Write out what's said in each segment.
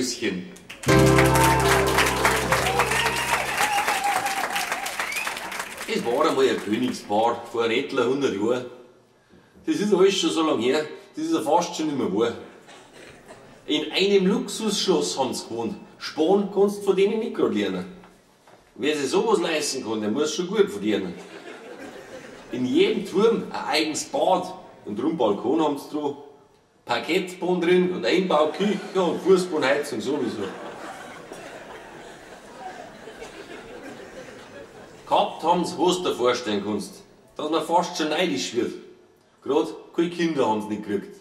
Röschen. Es war einmal ein Königspaar vor etwa 100 Jahren. Das ist alles schon so lange her, das ist ja fast schon nicht mehr wahr. In einem Luxusschloss haben sie gewohnt. Sparen kannst du von denen nicht gerade lernen. Wer sich sowas leisten kann, der muss schon gut verdienen. In jedem Turm ein eigenes Bad und drum Balkon haben sie dran. Parkettboden drin und Einbauküche und Fußbodenheizung sowieso. Gehabt haben sie, was du dir vorstellen kannst, dass man fast schon neidisch wird. Gerade keine Kinder haben sie nicht gekriegt.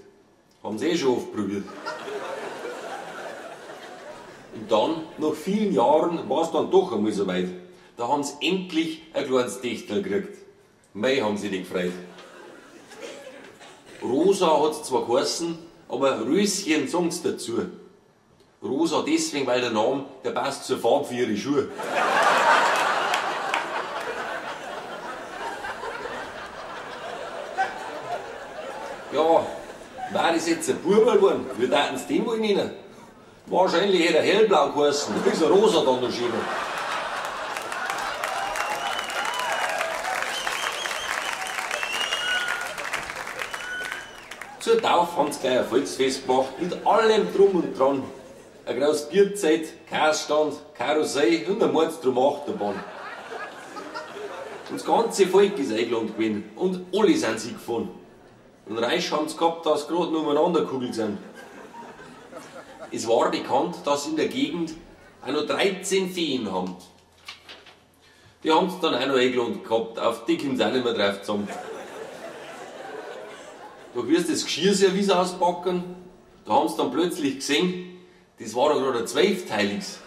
Haben sie eh schon oft probiert. Und dann, nach vielen Jahren, war es dann doch einmal so weit. Da haben sie endlich ein kleines Techtel gekriegt. Mei, haben sie die gefreut. Rosa hat's zwar geheißen, aber Röschen sagen sie dazu. Rosa deswegen, weil der Name, der passt zur Farbe für ihre Schuhe. Ja, war das jetzt ein Bubel geworden, wie täten sie den wohl nennen? Wahrscheinlich hätte er hellblau geheißen, da ist ein rosa dann noch schöner. Zur Taufe haben sie gleich ein Volksfest gemacht, mit allem Drum und Dran. Ein großes Bierzelt, Käsestand, Karussell und ein Mordsdrum Achterbahn. Und das ganze Volk ist eingeladen gewesen und alle sind sie gefahren. Und reich haben sie gehabt, dass sie gerade nur umeinander gekugelt sind. Es war bekannt, dass in der Gegend auch noch 13 Feen haben. Die haben sie dann auch noch eingeladen gehabt, auf die kommen sie auch nicht mehr drauf zusammen. Doch wie sie das Geschirrservice auspacken, da haben sie dann plötzlich gesehen, das war doch gerade ein zwölfteiliges.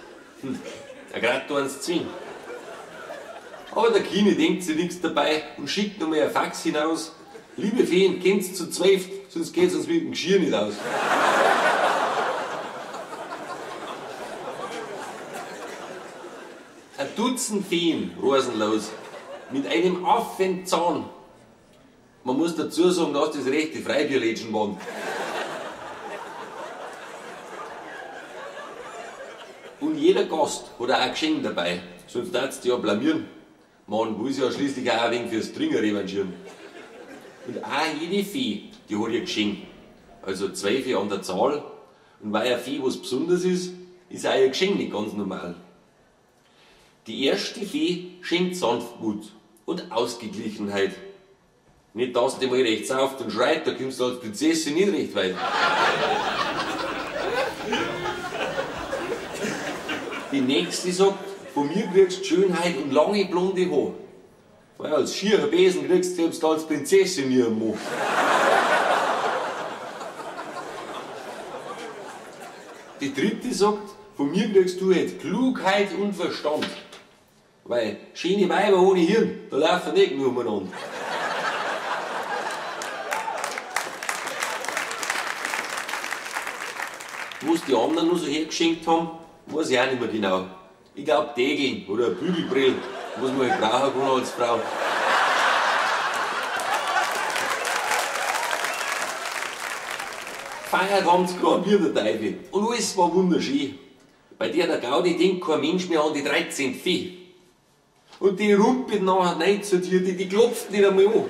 Da gerade da eins zwingen. Aber der Kini denkt sich nichts dabei und schickt nochmal ein Fax hinaus. Liebe Feen, kennt's zu 12, sonst geht's uns mit dem Geschirr nicht aus. Ein Dutzend Feen rasen los, mit einem Affenzahn. Man muss dazu sagen, dass das rechte Freibierlädchen waren. Und jeder Gast hat auch ein Geschenk dabei, sonst darfst du ja blamieren. Man will sich ja schließlich auch ein wenig fürs Trinken revanchieren. Und auch jede Fee, die hat ihr Geschenk. Also 12 an der Zahl. Und weil eine Fee was Besonderes ist, ist auch ihr Geschenk nicht ganz normal. Die erste Fee schenkt Sanftmut und Ausgeglichenheit. Nicht, dass die mal rechts auf und schreit, da kommst du als Prinzessin nicht recht weit. Die nächste sagt, von mir kriegst du Schönheit und lange blonde Haare. Weil als schierer Besen kriegst du selbst als Prinzessin nie einen Mann. Die dritte sagt, von mir kriegst du halt Klugheit und Verstand. Weil schöne Weiber ohne Hirn, da laufen nicht nur umeinander. Was die anderen noch so hergeschenkt haben, weiß ich auch nicht mehr genau. Ich glaub Degeln oder ein Bügelbrill, was man halt brauchen kann als Frau. Feiert haben sie gerade wie der Teufel und alles war wunderschön. Bei der Gaudi denkt kein Mensch mehr an die 13 Fee. Und die rumpelt nachher nicht zu dir, die klopft nicht einmal an.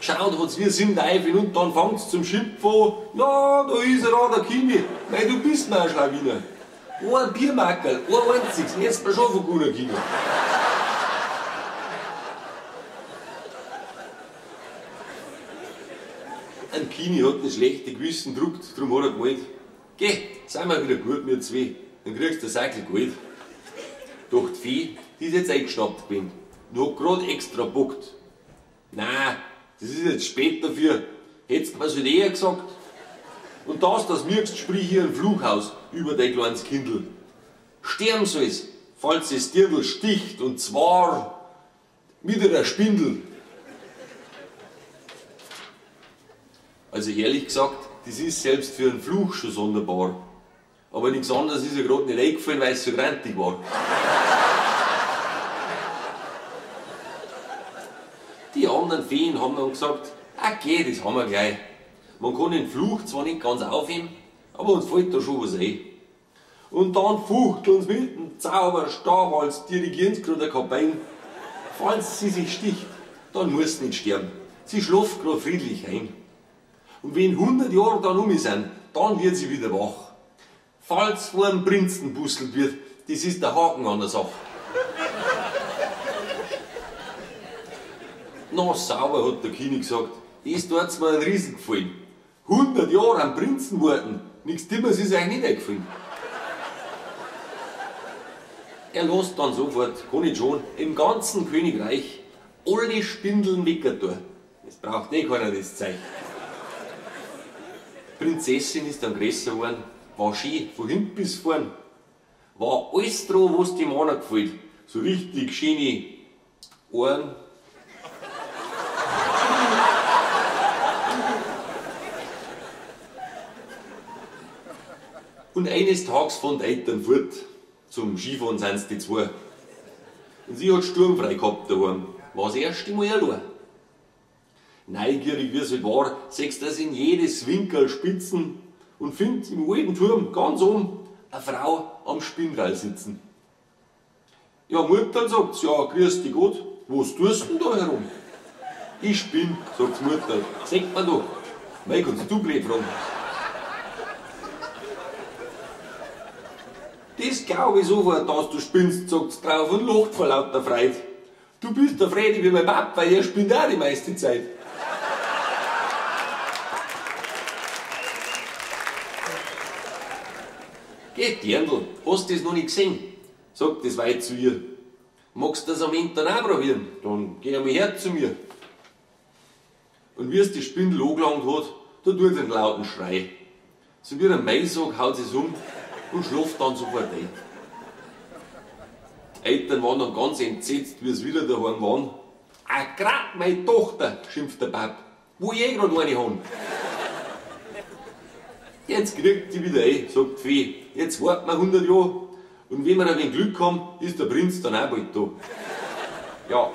Geschaut hat's wie sieben Teufel und dann fängt's zum Schimpfen an. Ja, da ist er da, der Kimi. Nein, du bist mir ein Schlawiner. Ein Biermackerl, ein einziges, hättest mir schon von guter Kinder. Ein Kini hat das schlechte Gewissen gedruckt, drum hat er gemeint, geh, sei mal wieder gut, wir zwei, dann kriegst du das Sackel Geld. Doch die Fee, die ist jetzt eingeschnappt gewesen und hat grad extra bockt. Nein, das ist jetzt spät dafür, hättest du mir's halt eher gesagt. Und das merkst, sprich hier ein Fluchhaus über dein kleines Kindl. Sterben soll's, falls es Dirndl sticht, und zwar mit einer Spindel. Also ehrlich gesagt, das ist selbst für einen Fluch schon sonderbar. Aber nichts anderes ist ja gerade nicht eingefallen, weil es so grantig war. Die anderen Feen haben dann gesagt, okay, das haben wir gleich. Man kann den Fluch zwar nicht ganz aufheben, aber uns fällt da schon was ein. Und dann fuchteln sie mit dem Zauberstab, als dirigieren sie grad ein Kapein. Falls sie sich sticht, dann muss sie nicht sterben. Sie schläft grad friedlich ein. Und wenn 100 Jahre dann um sind, dann wird sie wieder wach. Falls vor dem Prinzen busselt wird, das ist der Haken an der Sache. Na sauber, hat der König gesagt, das tut's mir einen Riesen gefallen. 100 Jahre am Prinzen warten, nichts Dummes ist euch nicht eingefallen. Er lässt dann sofort, kann ich schon, im ganzen Königreich alle Spindeln weggetan. Das braucht eh keiner, das Zeug. Die Prinzessin ist dann größer geworden, war schön, von hinten bis vorn. War alles dran, was dem Mann gefällt. So richtig schöne Ohren. Und eines Tages von die Eltern fort. Zum Skifahren sind's die zwei. Und sie hat sturmfrei gehabt daheim. War das erste Mal allein. Neugierig wie sie war, sechst das in jedes Winkel spitzen und findet im alten Turm ganz oben eine Frau am Spinnrad sitzen. Ja, Mutter, sagt sie, ja, grüß dich Gott, was tust denn da herum? Ich spinn, sagt die Mutter, sagt man doch. Mei, kannst du blöd fragen. Das glaub ich sofort, dass du spinnst, sagt sie drauf und lacht vor lauter Freude. Du bist der Fredi wie mein Papa, er spinnt auch die meiste Zeit. Geh, Dirndl, hast du das noch nicht gesehen? Sagt das Weib zu ihr. Magst du das am Ende dann auch probieren? Dann geh einmal her zu mir. Und wie es die Spindel angelangt hat, da tut sie einen lauten Schrei. So wie ein Maisack haut sie's um und schläft dann sofort ein. Die Eltern waren dann ganz entsetzt, wie sie wieder daheim waren. Ah, grad meine Tochter, schimpft der Pap, wo ich eh grad eine han. Jetzt kriegt die wieder ein, sagt die Fee, jetzt warten wir 100 Jahre. Und wenn wir ein wenig Glück haben, ist der Prinz dann auch bald da. Ja,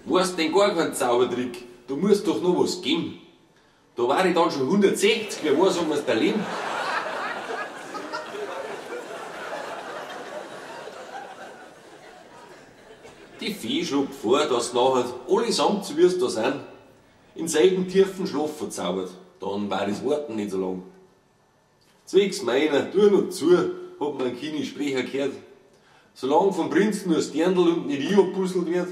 weißt denn gar keinen Zaubertrick, da muss doch noch was geben. Da war ich dann schon 160, wer weiß, ob wir's da leben. Die Fee schlug vor, dass nachher allesamt, so wie's da sind, in selben tiefen Schlaf verzaubert. Dann war das Warten nicht so lang. Zwecks meiner, tu noch zu, hat man keine Sprecher gehört. Solange vom Prinzen nur das Dirndl und nicht ich abpuzelt wird.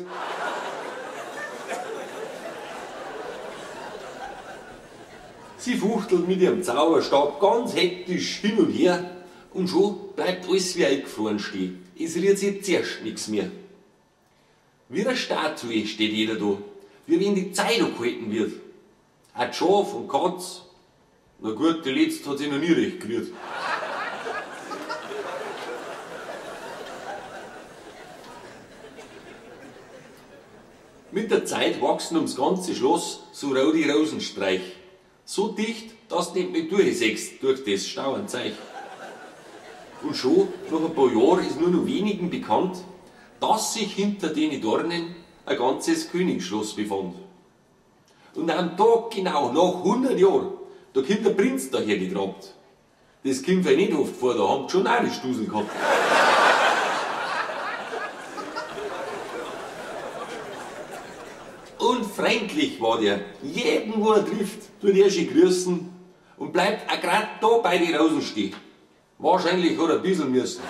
Sie fuchtelt mit ihrem Zauberstab ganz hektisch hin und her und schon bleibt alles wie eingefroren stehen. Es rührt sich zuerst nichts mehr. Wie eine Statue steht jeder da, wie wenn die Zeit angehalten wird. Auch Schaf und Katz, na gut, die letzte hat sich noch nie recht gerührt. Mit der Zeit wachsen ums ganze Schloss so rote Rosenstreich. So dicht, dass du nicht mehr durchsägst durch das Stauenzeich. Und schon nach ein paar Jahren ist nur noch wenigen bekannt, dass sich hinter den Dornen ein ganzes Königsschloss befand. Und am Tag genau, nach 100 Jahren, da kommt der Prinz daher getrabt. Das kommt ja nicht oft vor, da haben die schon auch die Stusel gehabt. Und freundlich war der. Jeden, wo er trifft, tut er schön grüßen und bleibt auch grad da bei den Rosen stehen. Wahrscheinlich hat er ein bisschen müssen.